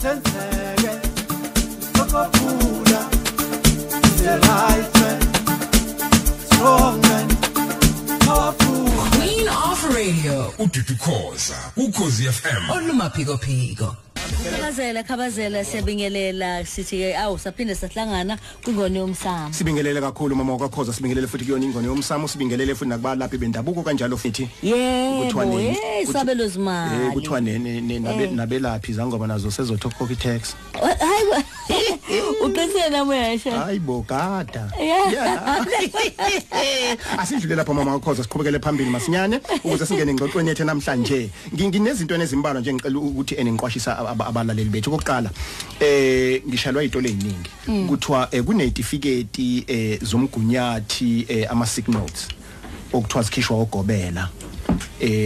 Zenzeke Kokophula The right man, strong man, powerful. Queen of Radio uDudu Khoza, Ukhozi FM. Olumaphiko phiko. Khabazela, Khabazela, siyabingelela sithi ke awu saphinde sahlangana kwingoni yomsamo. Sibingelele kakhulu mama wakakhoza, sibingelele futhi kuyona ingoni yomsamo, sibingelele futhi nakubalaphi bendabuko kanjalo futhi. Yebo, sabelo zimali. Kuthiwa nabelaphi zangoba nazo sezothokhoka i-tax. Hayi, uqinisile namuhla. Hayibo gada. Asidlule lapha mama wakakhoza, siqhubekele phambili masinyane ukuze singene engxoxweni yethu namhlanje. Nginezinto ezimbalwa nje ngicela ukuthi eningiqwashisa abalaleli bethu. Okokuqala, ngishalwa izitolo eziningi kuthiwa kunetifiketi zomgunyathi, ama signals okuthiwa zikhishwa ogobela.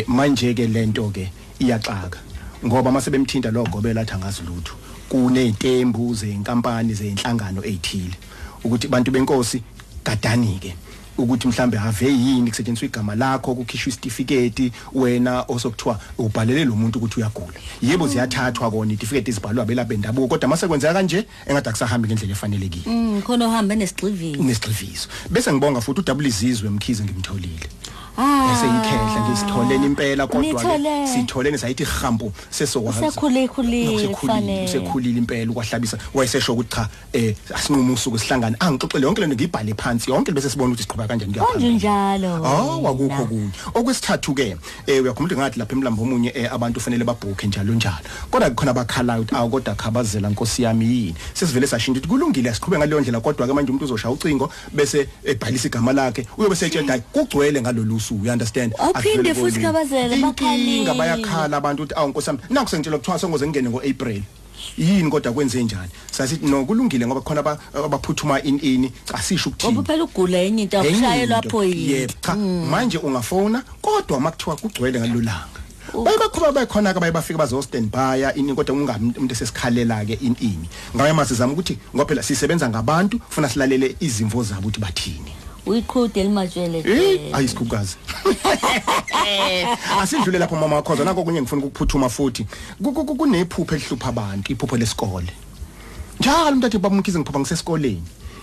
Manje ke lento ke iyaxaka ngoba mase bemthinta lo gobela athi angazi lutho. Kunezitembu zenkampani zenhlangano ezithile ukuthi bantu benkosi gadani ke ukuthi mhlambe have yini kusetshenziswa igama lakho kukhishwa isitifiketi wena osokuthiwa ubhalele lo muntu ukuthi uyagula. Yebo ziyathathwa kona isitifiketi izibhalwa belapha bendabuko, kodwa mase kwenzeka kanje engathi akusahambi ngendlela efanelekile. Khona uhambe nesigxivizo. Nesigxivizo. Bese ngibonga futhi uWizizwe Mkhize ngimtholile. Eseyikhehla ngisitholeni impela, kodwa ke sitholeni sayithi hambo sesokwazi. Usekhulile usekhulile impela ukwahlabisa. Wayesesho ukuthi cha, asinqume usuku sihlangane, angixoxele yonke lento ngibhale phansi yonke bese sibona ukuthi siqhubeka kanjani kuya phambili. Kanjalo. Akukho kunye. Okwesithathu ke, uyakhumbula ngathi lapha emlambo omunye abantu fanele babhukhe njalo njalo. Kodwa kukhona abakhalayo ukuthi awu kodwa Khabazela Nkosi yami yini. Sesivele sashintsha ukuthi kulungile siqhube ngaleyo ndlela, kodwa ke manje umuntu uzoshaya ucingo bese ebhalisa igama lakhe uyobe setshela kugcwele ngalolu suku. You understand? Aphinde futhi Khabazela bakhalile. Bayakhala abantu ukuthi awu Nkosi yami, nakho sengitshela kuthiwa songoze ngene ngoApril. Yini kodwa kwenze njani? Sasithi no kulungile ngoba khona abaphuthuma ini asisho ukuthini. Ngoba phela ugula enye into akushayelwa lapho yini. Yebo cha, manje ungafona kodwa makuthiwa kugcwele ngalolanga. Baye bakhona ke baye bafika bazo stand by ini, kodwa ungabi umuntu esesikhalela ke ini. Ngaye masizama ukuthi ngoba phela sisebenza ngabantu, funa silalele izimvo zabo ukuthi bathini. Uyiqhude elimajwele. Ayisikhukazi. Asidlule lapho mama wakhoza, nakho kunye ngifuna ukuphuthuma futhi. Kunephupho elihlupha abantu, iphupho lesikole. Njalo umuntu athi baba Mkhize ngiphupha ngisesikoleni.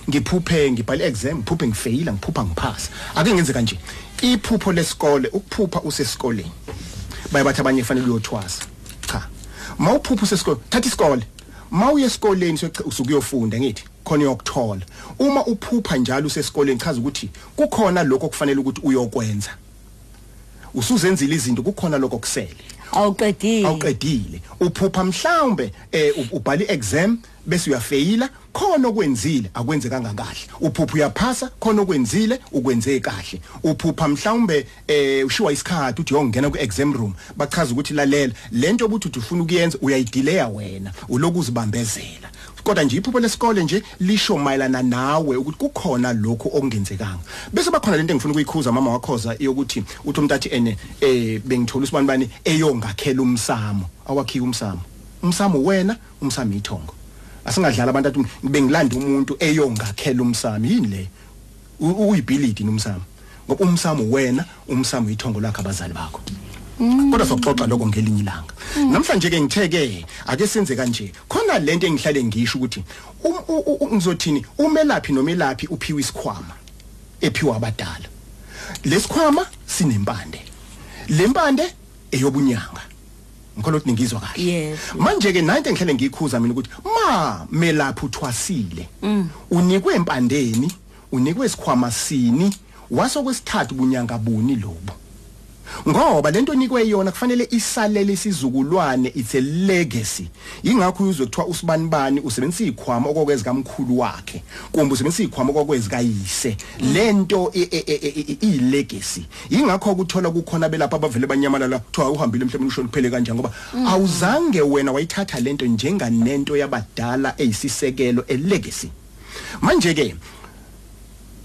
Ngiphuphe ngibhale exam, ngiphuphe ngifeyila, ngiphupha ngiphasa. Ake ngenze kanje. Iphupho lesikole, ukuphupha usesikoleni. Baye bathi abanye kufanele uyothwasa. Cha. Mawuphupha usesikoleni, thatha isikole. Mawuye esikoleni usuke uyofunda ngithi khona uyokuthola. Uma uphupha njalo usesikoleni chaza ukuthi kukhona lokho okufanele ukuthi uyokwenza. Usuzenzile izinto, kukhona lokho kusele. Awuqedile. Awuqedile. Uphupha mhlawumbe ubhala iexam bese uyafeyila, khona okwenzile akwenzekanga kahle. Uphupha uyaphasa, khona okwenzile ukwenze kahle. Uphupha mhlawumbe ushiwa isikhathi uthi uyongena ku-exam room, bachaza ukuthi lalela lento obuthi ufuna ukuyenza uyayidelaya wena, uloku uzibambezela. Kodwa nje iphupho lesikole nje lisho mayelana nawe ukuthi kukhona lokhu okungenzekanga. Bese bakhona lento engifuna ukuyikhuza mama wakhoza yokuthi uthi umuntu athi ene bengithola usibani bani eyongakhela umsamo. Awakhiwe umsamo. Umsamo wena, umsamo ithongo. Asingadlala abantu athi bengilanda umuntu eyongakhela umsamo. Yini le? Uyibhilidi nomsamo. Ngoba umsamo wena, umsamo ithongo lakho abazali bakho. Kodwa sokuxoxa lokho ngelinye ilanga. Namhlanje ke ngitheke ake senze kanje. Khona lento engihlale ngisho ukuthi ngizothini, umelaphi nomelaphi uphiwe isikhwama ephiwa abadala. Lesikhwama sinempande. Lempande eyobunyanga. Ngikholwa ukuthi ningizwa kahle. Manje ke nanto engihlale ngikhuza mina ukuthi ma melaphi uthwasile. Unikwe empandeni, unikwe isikhwama sini, wasokwesithathu bunyanga buni lobo. Ngoba lento onikwe yona kufanele isalele isizukulwane, it's a legacy. Ingakho uzwe kuthiwa usibanibani usebenzisa izikhwama okokwezi kamkhulu wakhe, kumbe usebenzisa izikhwama okokwezi kayise. Lento i legacy. Ingakho ukuthola kukhona belapha abavele banyamalala kuthiwa uhambile emhlabeni ushona kuphele kanjani, ngoba awuzange wena wayithatha lento njenganento yabadala eyisisekelo, a legacy. Manje ke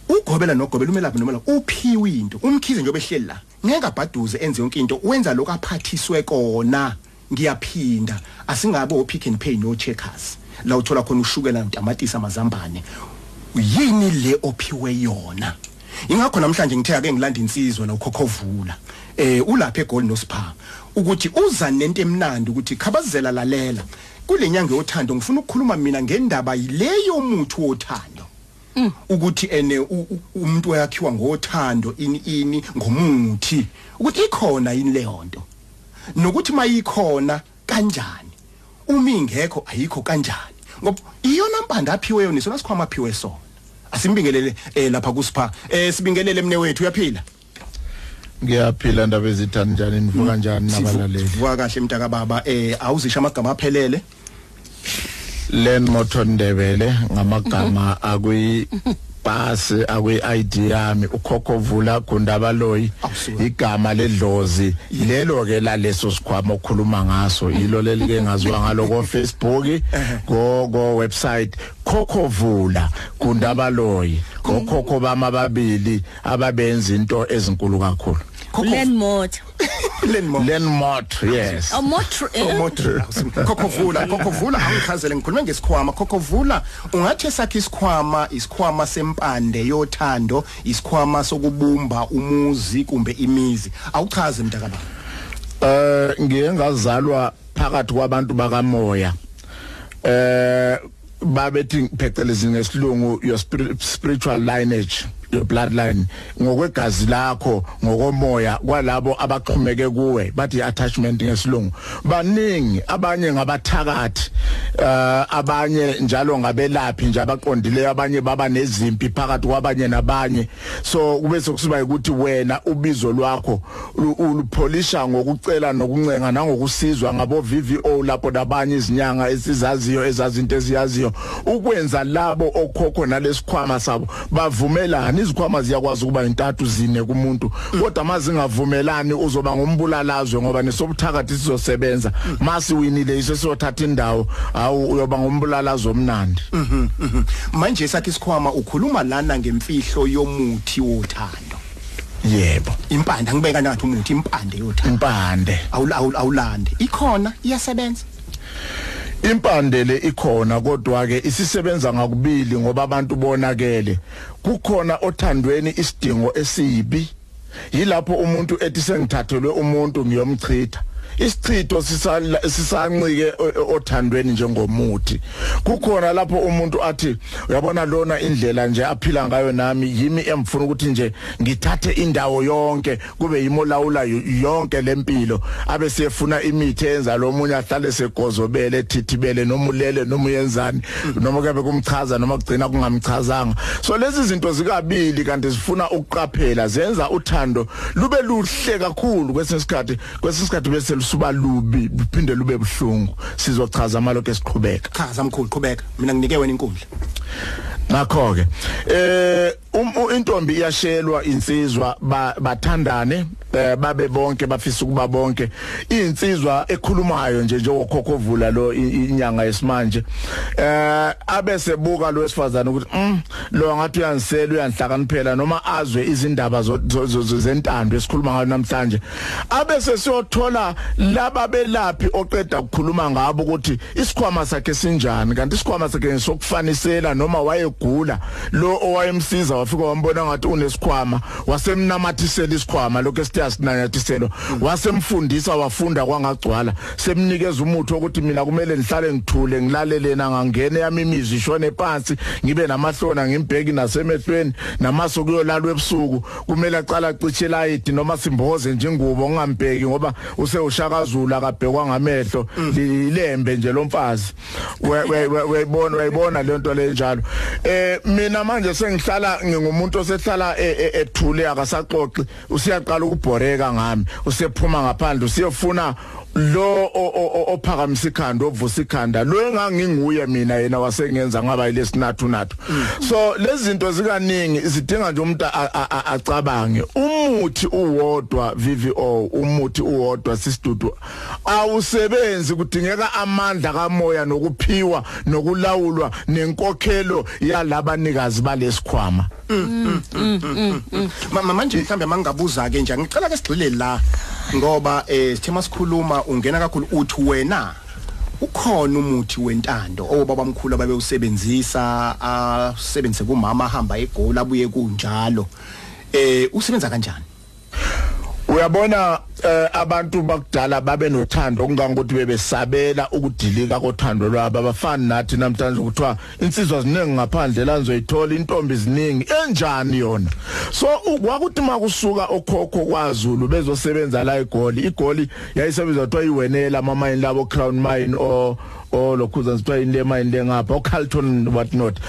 ugobela nogobela, umelaphi nomelaphi uphiwe into. UMkhize njengoba ehleli la ngeke abhaduze enze yonke into, wenza lokho aphathiswe kona. Ngiyaphinda, asingabe o Pick and Pay no Checkers la uthola khona ushukela notamatisi amazambane. Yini le ophiwe yona? Ingakho namhlanje ngithe ake ngilanda insizwa la ukhokhovula ulapha eGoli noSipha, ukuthi uza nento emnandi ukuthi Khabazela lalela. Kulenyanga yothando ngifuna ukukhuluma mina ngendaba yileyo muthi wothando. Ukuthi ene umuntu oyakhiwa ngothando ini ngomuthi, ukuthi ikhona yini leyo nto, nokuthi mayikhona kanjani, uma ingekho ayikho kanjani, ngoba iyona mpande aphiwe yona isona sikhwama aphiwe sona. Asimbingelele lapha kusipha, sibingelele mne wethu. Uyaphila? Ngiyaphila ndaba ezithani, njani nivuka kanjani nabalaleli? Sivuka kahle mntaka baba. Awuzisha amagama aphelele. Len Motor Ndebele ngamagama akwi pasi akwi ID yami, ukhokho vula Gundabaloyi, igama ledlozi lelo ke laleso sikhwama okhuluma ngaso, yilo leli ke ngaziwa ngalo ko Facebook, go website, Khokho Vula Gundabaloyi, okhokho bama ababili ababenza into ezinkulu kakhulu. Len Mot. Len Mot, yes. A mot. Khokho Vula, Khokho Vula, angichazele ngikhulume ngesikhwama. Khokho Vula, ungathi sakhe isikhwama, isikhwama sempande yothando, isikhwama sokubumba umuzi kumbe imizi. Awuchaze mntakababa. Ngiye ngazalwa phakathi kwabantu bakamoya. Babethi phecelezi ngesilungu your spiritual lineage, your bloodline, ngokwegazi lakho, ngokomoya kwalabo abaxhumeke kuwe, bathi attachment ngesilungu. Baningi, abanye ngabathakathi, abanye njalo ngabelaphi nje abaqondileyo, abanye baba nezimpi phakathi kwabanye nabanye. So kube sokusiba ukuthi wena ubizo lwakho ulupholisha ngokucela nokuncenga nangokusizwa ngabo VVO lapho nabanye izinyanga esizaziyo ezazinto eziyaziyo, ukwenza labo okhokho nalesikhwama sabo bavumelana. Izikhwama ziyakwazi ukuba intathu zine kumuntu, kodwa mazingavumelani uzoba ngumbulalazwe, ngoba nesobuthakathi sizosebenza. Masi winile iso siyothatha indawo, awu uyoba ngumbulalazwe omnandi. Manje sakhe isikhwama ukhuluma lana ngemfihlo yomuthi wothando. Yebo, impande, angibeka ngathi umuthi, impande yothando, impande awulande ikhona, iyasebenza. Impande le ikhona, kodwa ke isisebenza ngakubili ngoba abantu bonakele. Kukhona othandweni isidingo esibi, yilapho umuntu ethi sengithathelwe umuntu ngiyomchitha. Isichitho sisancike othandweni njengomuthi. Kukhona lapho umuntu athi uyabona lona indlela nje aphila ngayo nami yimi emfuna ukuthi nje ngithathe indawo yonke kube yimo lawula yonke lempilo, abe sefuna imithi enza lo munye ahlale segozobele thithibele noma ulele noma uyenzani noma kube kumchaza noma kugcina kungamchazanga. So lezi zinto zikabili kanti zifuna ukuqaphela, zenza uthando lube luhle kakhulu kwesinye isikhathi bese lusuba lubi luphinde lube buhlungu. Sizochaza malokho esiqhubeka. Chaza mkhulu, qhubeka, mina nginike wena inkundla. Ngakho ke intombi iyashelwa insizwa, bathandane, babe bonke bafisa ukuba bonke. Insizwa ekhulumayo nje njengokhokho vula lo inyanga yesimanje, abese buka lo wesifazana ukuthi lo ngathi uyanisela uyanhlakaniphela, noma azwe izindaba zentando esikhuluma ngayo namhlanje, abese siyothola laba belaphi oqeda ukukhuluma ngabo ukuthi isikhwama sakhe sinjani, kanti isikhwama sakhe ngesokufanisela noma wayegula lo owayemsiza wafika wambona ngathi unesikhwama, wasemnamathisela isikhwama lokho esithiyasinanyathiselo, wasemfundisa wafunda kwangagcwala, semnikeza umuthi ukuthi mina kumele ngihlale ngithule ngilalele nangangene yami imizwi ishone phansi, ngibe namahlona ngimbheki nasemehlweni namaso kuyolalwa ebusuku, kumele aqala acishe light noma simboze nje ingubo ngingambheki ngoba usewushakazula akabhekwa ngamehlo, ilembe nje lomfazi. Uyayibona le nto le njalo. Mina manje sengihlala ngingumuntu osehlala ethule akasaxoxi, usiyaqala ukubhoreka ngami, usephuma ngaphandle usiyofuna lo ophakamisa ikhanda ovusa ikhanda lo enganginguye mina, yena wasengenza ngaba yilesinathu nathu. So lezi zinto zikaningi zidinga nje umuntu acabange. Umuthi uwodwa VVO, umuthi uwodwa sisidudu awusebenzi, kudingeka amandla kamoya nokuphiwa nokulawulwa nenkokhelo yalabanikazi balesikhwama. Mama manje mhlambe mangabuza ke nje, ngicela ke sigxile la ngoba sithe masikhuluma ungena kakhulu, uthi wena ukhona umuthi wentando obaba mkhulu ababewusebenzisa, asebenzise kumama ahamba eGoli abuye kunjalo, usebenza kanjani? Uyabona Abantu bakudala babe nothando okungangokuthi bebesabela ukudilika kothando lwabo. Abafani nathi namhlanje kuthiwa insizwa ziningi ngaphandle la nizoyithola, intombi ziningi, enjani yona? So kwakuthi makusuka okhokho kwaZulu bezosebenza la eGoli, iGoli yayisebenza kuthiwa iwenela ama-mine labo, Crown Mine or lokhuza sithiwa ile mine lengapha oCarlton what not.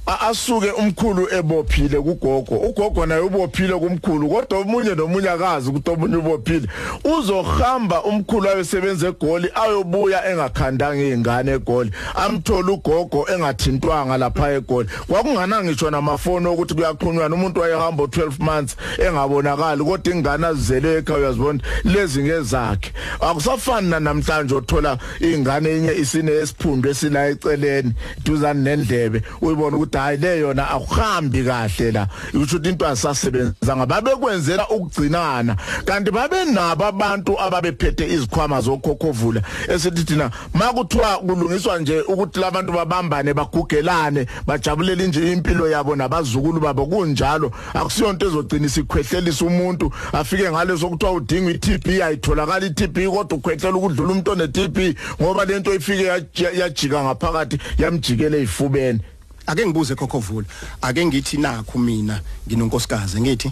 Asuke umkhulu ebophile kugogo, ugogo naye ubophile kumkhulu, kodwa omunye nomunye akazi ukuthi omunye ubophile. Uzohamba umkhulu ayosebenza eGoli, ayobuya engakhandanga izingane eGoli, amthola ugogo engathintwanga lapha eGoli. Kwakungana ngisho namafoni ukuthi kuyaxhunywana, umuntu wayehamba 12 months engabonakali, kodwa ingane azizele ekhaya uyazibona lezi ngezakhe. Akusafani namhlanje othola ingane enye isine esiphundu esila eceleni duzane nendlebe, uyibona ukuthi hayi le yona akuhambi kahle la, usho ukuthi into asasebenzanga. Babekwenzela ukugcinana, kanti babenabo abantu ababephethe izikhwama zokhokhovula esithi thina makuthiwa kulungiswa nje ukuthi labantu babambane bagugelane bajabulele nje impilo yabo nabazukulu babo, kunjalo. Akusiyonto ezogcina isikhwehlelisa umuntu afike ngaleso kuthiwa udinga iTB, ayitholakala iTB kodwa ukhwehlela ukudlula umuntu one TB, ngoba lento ifike yajika ngaphakathi yamjikele ezifubeni. Ake ngibuze Khokhovula, ake ngithi nakhu mina nginonkosikazi, ngithi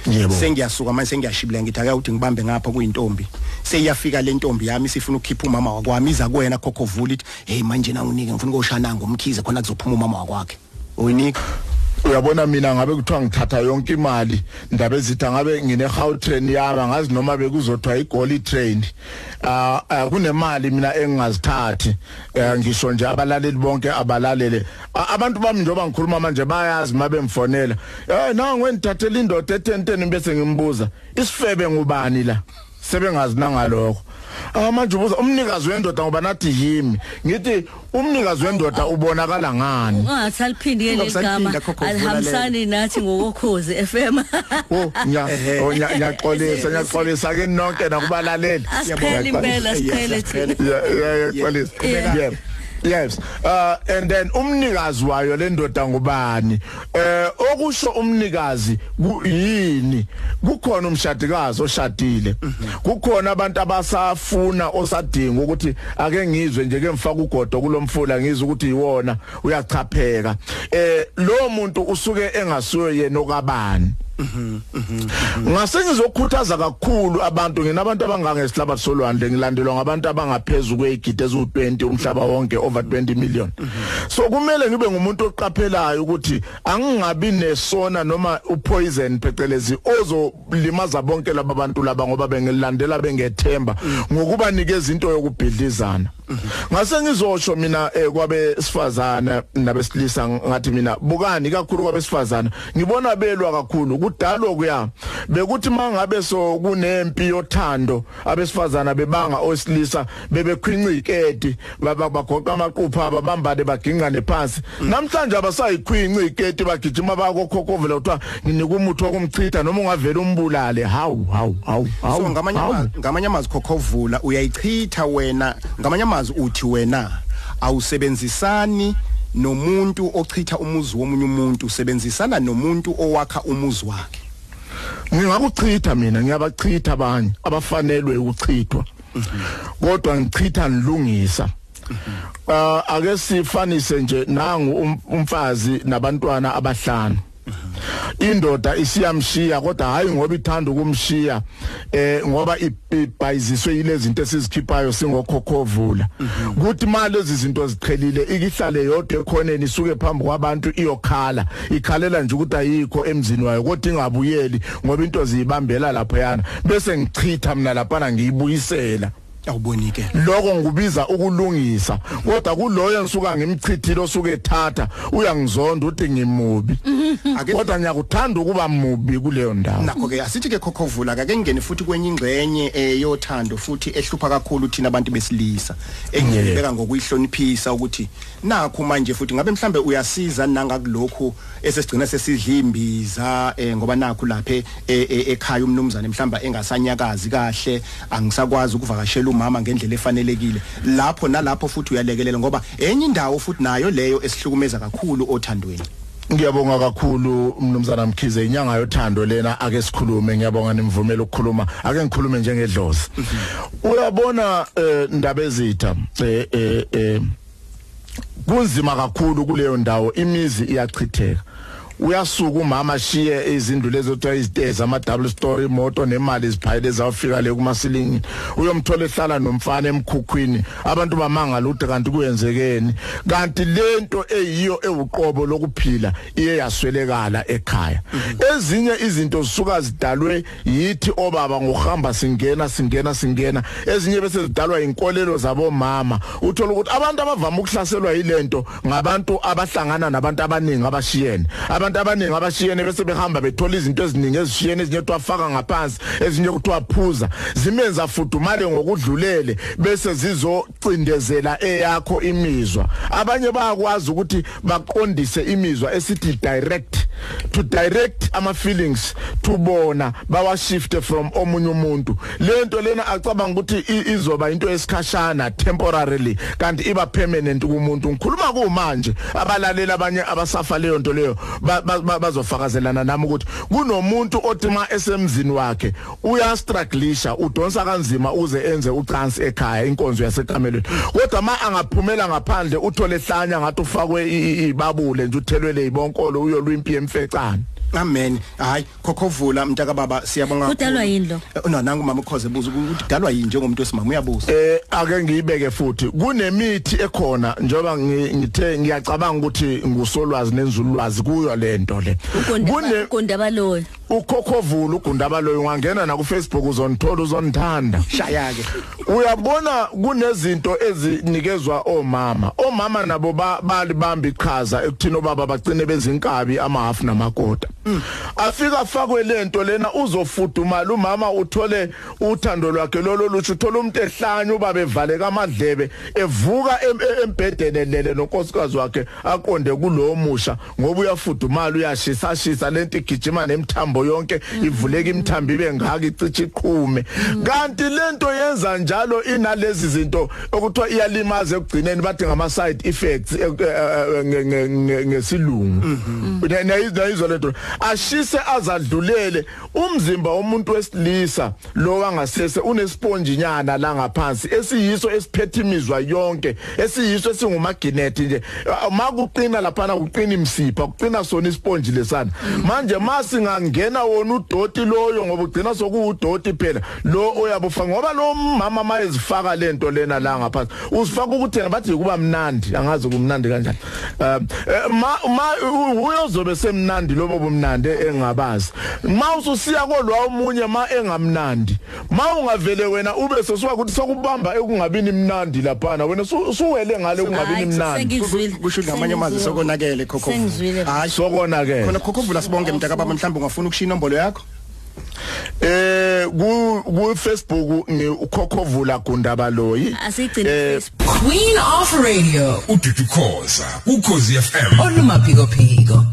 yebo sengiyasuka manje sengiyashibula, ngithi ake uthi ngibambe ngapha kuyintombi, seyiyafika le ntombi yami sifuna ukukhipha umama wakwami, iza kuwena Khokhovula ithi hey manje na unike ngifuna ukoshana ngomkhize khona kuzophuma umama wakwakhe, uyinika? Uyabona mina ngabe kuthiwa ngithatha yonke imali, ndaba ezithi ngabe ngine Gautrain yami, ngazi noma bekuzothiwa iGoli train, kunemali mina engingazithathi. Ngisho nje abalaleli bonke abalalele, abantu bami njengoba ngikhuluma manje bayazi mabemfonela, nangu engithathela indoda etenteni, bese ngimbuza isifebe ngubani la, sebengazi nangalokho. Manje ubuza umnikazi wendoda ngoba nathi yimi, ngithi umnikazi wendoda ubonakala ngani? Ungathi aliphindi ke legama, alihambisani nathi ngokokhozi FM. Oh ngiyaxolisa, ngiyaxolisa ke nonke nakubalaleli. Asiphele impela, siphele thina. Yeah, yeah. Yes. And then umnikazi wayo le ndoda ngubani? Okusho umnikazi yini? Kukhona umshadikazi oshadile. Kukhona abantu abasafuna osadinga ukuthi ake ngizwe nje ke ngifaka ugodo kulomfula ngizwe ukuthi yiwona uyachapheka. Lo muntu usuke engasuye yena okabani. Ngase ngizokhuthaza kakhulu abantu, nginabantu abangangesihlabathi solwandle, ngilandelwa ngabantu abangaphezulu kwezigidi eziwu20 umhlaba wonke, over 20 million. So kumele ngibe ngumuntu oqaphelayo ukuthi angingabi nesona noma upoison phecelezi ozolimaza bonke laba bantu laba, ngoba bengilandela bengethemba ngokubanikeza into yokubhidlizana. Ngase ngizosho mina kwabesifazana nabesilisa, ngathi mina bukani kakhulu kwabesifazana, ngibona belwa kakhulu kudalo kuya bekuthi mangabe so kunempi yothando abesifazana bebanga osilisa bebekhwinca iketi bagoqa amaqupha babambane bagingqane phansi. Namhlanje abasayikhwinca iketi, bagijima bakokhokhovela kuthiwa nginika umuthi wokumchitha noma ungavela umbulale. Hawu hawu hawu. So ngamanye amazwi Khokhovula uyayichitha wena, ngamanye amazwi uthi wena awusebenzisani nomuntu ochitha umuzi womunye umuntu, usebenzisana nomuntu owakha umuzi wakhe. Ngingakuchitha mina, ngiyabachitha abanye abafanelwe ukuchithwa, kodwa ngichitha nilungisa. Ake sifanise nje nangu umfazi nabantwana abahlanu, indoda isiyamshiya, kodwa hayi ngoba ithanda ukumshiya, ngoba ibhayiziswe yilezi zinto esizikhiphayo singokhokhovula, kuthi mali lezi zinto ziqhelile ikihlale yodwa ekhoneni, isuke phambi kwabantu iyokhala, ikhalela nje ukuthi ayikho emzini wayo, kodwa ingabuyeli ngoba into ziyibambela lapha yana, bese ngichitha mina lapha ngiyibuyisela. Awubonike lokho ngikubiza ukulungisa, kodwa kuloyo ngisuka ngimchithile osuke ethatha uyangizonda uthi ngimubi, kodwa ngiyakuthanda ukuba mubi kuleyo ndawo. Nakho ke asithi ke Khokhovula ake ngene futhi kwenye ingxenye yothando futhi ehlupha kakhulu thina abantu besilisa, engibeka ngokuyihloniphisa ukuthi nakho manje futhi ngabe mhlambe uyasiza nangakulokhu esesigcina sesidla imbiza, ngoba nakho lapha ekhaya umnumzane mhlamba engasanyakazi kahle, angisakwazi ukuvakashela umama ngendlela efanelekile, lapho nalapho futhi uyalekelela, ngoba enye indawo futhi nayo leyo esihlukumeza kakhulu othandweni. Ngiyabonga kakhulu mnumzana Mkhize, inyanga yothando lena, ake sikhulume. Ngiyabonga nimvumela ukukhuluma, ake ngikhulume njengedlozi. Uyabona ndaba ezitha kunzima kakhulu kuleyo ndawo, imizi iyachitheka. Uyasuka umama ashiye izindlu lezo kuthiwa izitezi, ama double story, imoto nemali iziphayile ezawufika le kumasilingi. Uyomthola ehlala nomfana emkhukhwini, abantu bamangala ukuthi kanti kuyenzekeni, kanti lento eyiyo ewuqobo lokuphila iye yaswelekala ekhaya. Ezinye izinto zisuka zidalwe yithi obaba ngokuhamba singena singena singena, ezinye bese zidalwa inkolelo zabomama. Uthola ukuthi abantu abavama ukuhlaselwa yilento ngabantu abahlangana nabantu abaningi abashiyene, abantu abaningi abashiyene bese behamba bethola izinto eziningi ezishiyene, ezinye kuthiwa ngaphansi, ezinye kuthiwa phuza, zimenza fudumale ngokudlulele bese zizocindezela eyakho imizwa. Abanye bayakwazi ukuthi baqondise imizwa esithi direct to direct ama feelings to bona, bawa shift from omunye umuntu. Lento lena acabanga ukuthi izoba into esikhashana temporarily, kanti iba permanent kumuntu. Ngikhuluma kumanje abalaleli abanye abasafa leyo nto leyo bazofakazelana nami ukuthi kunomuntu othi ma esemzini wakhe uyastrugglisha, udonsa kanzima uze enze ucansi ekhaya, inkonzo yasekamelweni, kodwa ma angaphumela ngaphandle uthole ehlanya ngathi ufakwe ibabule nje, uthelwele ibonkolo, uyolwa impi yemfecane. Amen. Hayi khokhovula mntaka baba, siyabonga. Kudalwa yini lo? No, nangu mama ukhoze ebuza ukuthi kudalwa yini njengomuntu wesimama, uyabuza. Ake ngiyibeke futhi, kunemithi ekhona njengoba ngithe ngiyacabanga ukuthi ngusolwazi nenzululwazi kuyo lento le. Kune Gundabaloyi. Ukhokhovula uGundabaloyi, ungangena na ku Facebook uzonithola, uzonithanda. Shaya ke. Uyabona kunezinto ezinikezwa omama. Omama nabo balibamba iqhaza ekuthini obaba bagcine bezinkabi amahafu namakota. Afika afakwe lento lena, uzofudumala umama, uthole uthando lwakhe lolo lusho, uthola umuntu ehlanya, ubaba evaleka amadlebe, evuka embhedeni elele nonkosikazi wakhe, aqonde kulo musha ngoba uyafudumala, uyashisa shisa, lento igijima nemithambo yonke, ivuleka imithambo ibe ngaka, icithi iqhume. Kanti lento yenza njalo inalezi zinto okuthiwa iyalimaza ekugcineni, bathi ngama side effects ngesilungu. Nayizwa lento, ashise azadlulele umzimba womuntu wesilisa lo wangasese unesponge nyana la ngaphansi esiyiso esiphethe imizwa yonke, esiyiso esingumaginethi nje, makuqina laphana kuqina imsipha, kuqina sona isponge lesana. Manje masingangena wona udoti loyo, ngoba ugcina sokuwudoti phela lo oyabufa, ngoba lo mama mayezifaka lento lena la ngaphansi uzifaka ukuthi yena bathi kuba mnandi, angazi kumnandi kanjani, ma uyozobe semnandi lobo bumnandi engabazi. Ma ususiya kolwa omunye ma engamnandi, ma ungavele wena ube sosuka ukuthi sokubamba ekungabini mnandi laphana, wena suwele ngale kungabini mnandi. Kusho ngamanye amazwi sokonakele khokhovula. Hayi sokonakele khona khokhovula. Sibonge mntaka baba, mhlawumbe ungafuna ukushiya inombolo yakho. Ku Facebook ni ukhokhovula Gundabaloyi. Asigcine Facebook. Queen of Radio uDudu Khoza, Ukhozi FM olumaphiko phiko.